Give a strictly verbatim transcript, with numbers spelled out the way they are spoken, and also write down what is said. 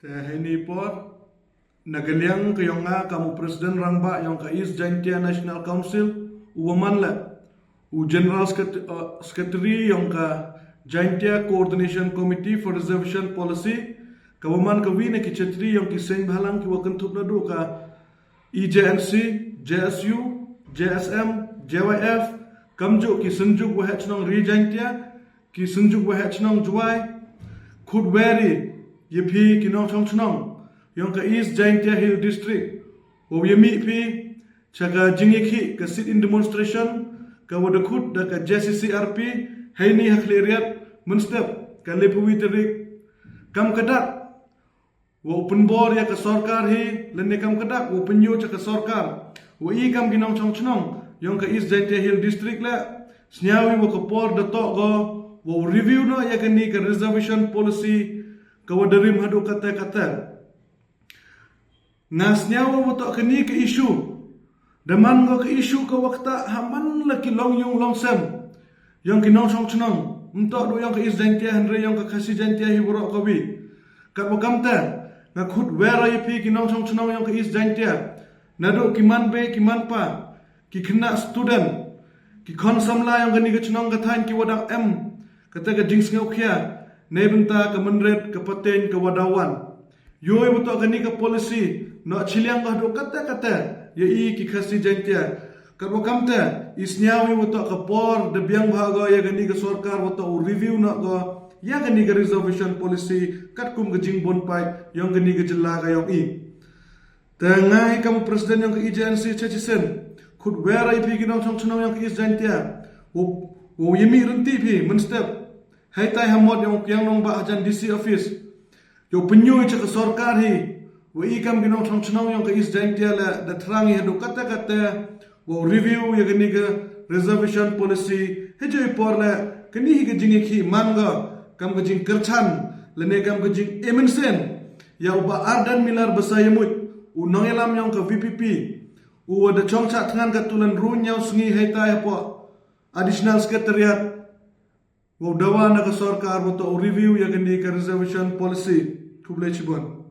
Heini por, na ka liang ka yong nga kam u President Rangbah yong ka East Jaintia National Council, u wa man le u General Secret-, uh, Secretary yong ka Jaintia Coordination Committee for Reservation Policy, ka wa man ka wi na ki chetri yong ki seng bhalang ki wa kynthup na du ka E J N C, J S U, J S M, J Y F, kamjooh ki Synjuk Waheh Chnong Ri Jaintia, ki Synjuk Waheh Chnong Jowai. Khut wer i ya phi ki nongchong chnong yong ka East Jaintia Hill District, wow ya mih phi cha ka jingyakhih ka sit-in demonstration ka wa da khut da ka J C C R P heini ha Khliehriat mynstep ka le phawi tarik. Kam ka dak wow pynbor ya ka sorkar hi, lane kam ka dak wow pynyoo cha ka sorkar, wa i kam ki nongchong chnong yong ka East Jaintia Hill District le, sniaw i wa ka por da toh ko wow review noh ya kani ka reservation policy ka wa da rim haduh katte katte. Nga sniaw wa toh kani ka issue da man ko ka issue ka wa ktah ha man la ki longyung longsem yong ki nongchong chnong, ym toh du yong ka East Jaintia, hynrei yong ka Khasi Jaintia hi waroh kawi. Kat wa kamte, nga khut wer i ya phi ki nongchong chnong yong ka East Jaintia, na du ki man bei ki man pa, ki khynnah student, ki khon samla yong kani ka chnong ka thaiñ ki wa dang em katte ka jingsngewkhia neibynta ka mynried ka pateng ka wa da wan. Yoh i wa toh kani ka policy noh chiliang ka haduh katte katte ya i ki Khasi Jaintia. Kat wa kamte, i sniaw i wa toh ka por da biang bha ko ya kani ka sorkar wa toh u review noh ko ya kani ka reservation policy katkum ka jingbun paid yong kani ka jylla ka yong i. Te nga hi kam u President yong ka E J N C cha chisien, khut wer i ya phi ki nongchong chnong yong ka East Jaintia, wow, wow ya mih rynti phi mynstep hei tai ha mot yong u Kiang Nangbah hajan D C office, yow pynyoo i cha ka sorkar hi wa i kam ki nongchong chnong yong ka East Jaintia le da thrang i haduh katte katte wow review ya kani ka reservation policy. Hei jooh i por le, kani hi ka jingyakhih man ko kam ka jingkyrchan lane kam ka jingmynsen ya u Bah Ardent Miller Basaiawmoit, u nongyalam yong ka V P P, u wa da chong chah thngan ka tu lynrun ynñiaw sngi hei tai hapoh Additional Secretariat, wow dawa na ka sorkar wa toh u review ya kani ka reservation policy. Khublei chibun.